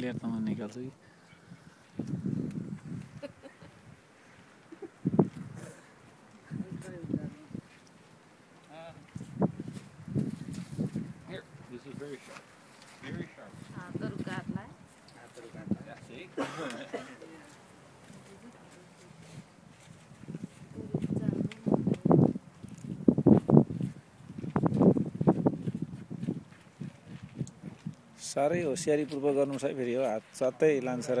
Clear त म निकाल्छु कि Here, this is very sharp. Very sharp. Yeah, see? साह्रै होसियारीपूर्वक गर्नुपर्छ है फेरि हो हात सत्तै लान्छ र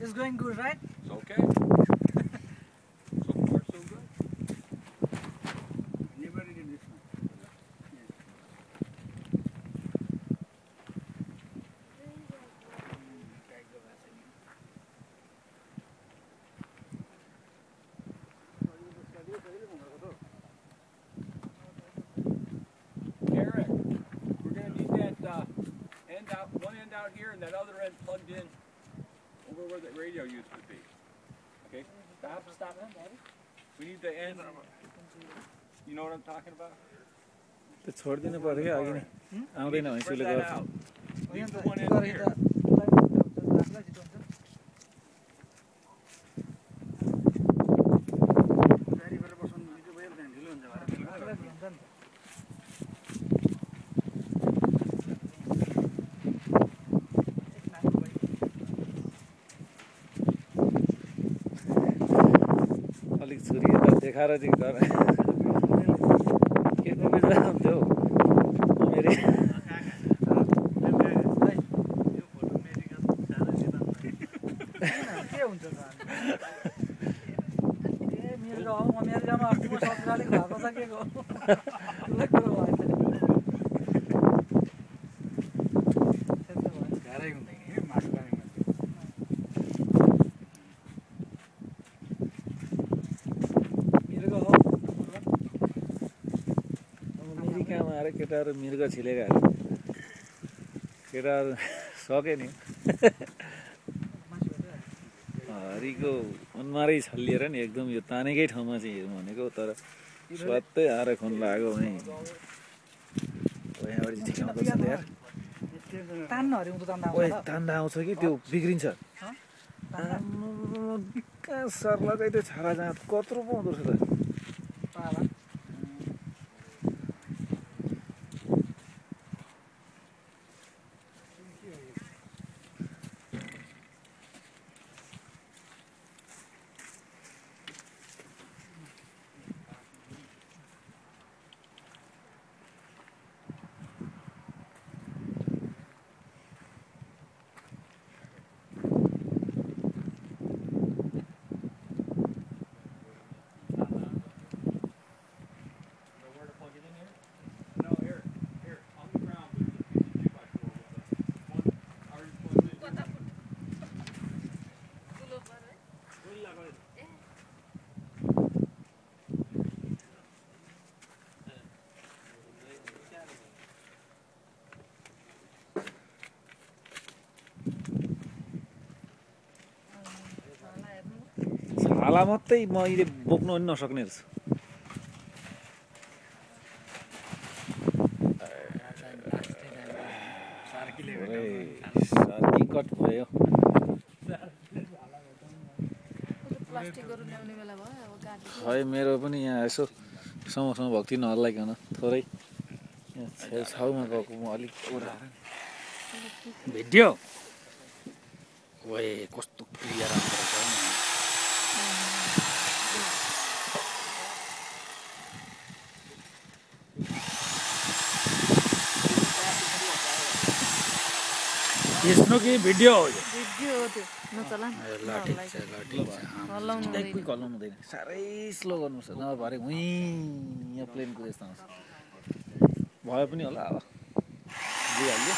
It's going good, right? It's okay. So far, so good. Never did this one. Eric, we're going to need that end out, one end out here and that other end plugged in over where the radio used to be. Okay? Stop. We need the end. You know what I'm talking about? त्यो छोडिदिनु पर्यो क्या अघि नै आउँदैन भने Spread उसले that गर्छ out. Leave the one end here. अलिक छुरी यता देखाएर चाहिँ गर के को बिचमा हुन्थ्यो मेरी के हुन्छ त ए मेरो हो म अमेरिकामा अस्ति म ससुराली भएको छ के को कुनै कुरो भएन त्यस्तो भयो गाह्रै हुँदैन के मासु खाने मिर्ग हो अमेरिकामा आएर केटाहरू मृग छिलेका केटाहरू सके नि हरिको अनुहारै छल्लिएर नि एकदम यो तानेकै ठाउँमा चाहिँ हेरौँ भनेको तर स्वात्तै आएर खुन लाग्यो भने यहाँबाट चाहिँ ठिक आउँदछ यार तान्न हरे उँधो तान्दा ओए तान्दा आउँछ कि त्यो बिग्रिन्छ कहाँ सर्लकै त्यो छाला जहाँ कत्रो पो हुँदो रहेछ त पाला छाला मात्रै मैले बोक्नु पनि नसक्ने रहेछु सार्की कट भयो खै मेरो पनि यहाँ यसो समूहसँग भक्ति नहल्लाइकन थोरै छेउछाउमा गएको म अलिक ओह्राएर भिडियो ओए कस्तो क्लियर आउँदो रहेछ यस्तो कि भिडियो हो यो भिडियो त्यो नचला नि ल ठिक छ ल ठिक छ हल्लाउनु एक क्विक हल्लाउनु हुँदैन साह्रै स्लो गर्नुपर्छ नभए भरे हुँ यहाँ प्लेनको जस्तो आउँछ भयो पनि होला अब दिइहाल्यो